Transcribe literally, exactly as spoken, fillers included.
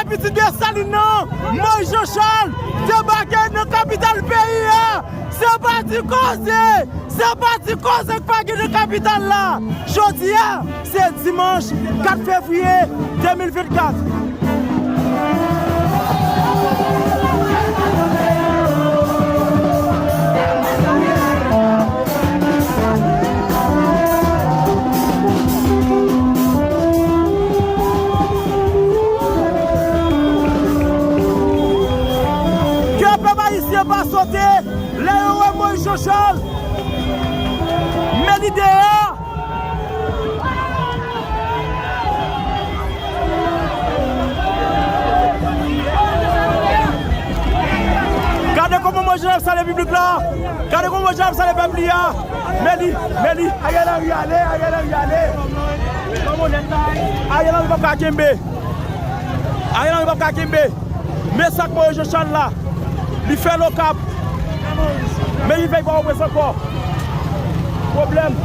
Pitit Desalin nan, Moïse Jean Charles, debake nan kapital peyi a. Se pa ti koze! Se pa ti koze k pa gen nan kapital la! Jodi a, se dimanch kat fevriye de mil vennkat. Ke pèp ayisyen pa sote lè yo wè Moïse Jean Charles. Men li deyò. Gade kòman Moïse Jean Charles ap salye piblik la. Gade kòman Moïse Jean Charles ap salye pèp li a. Men li, men li. Ariel Henry ale, Ariel Henry ale. Ariel Henry p ap ka kenbe. Ariel Henry p ap ka kenbe. Men sa k Moïse Jean Charles la. Li fè Lokap. Men li fè Pòtoprens ankò. Pwoblèm.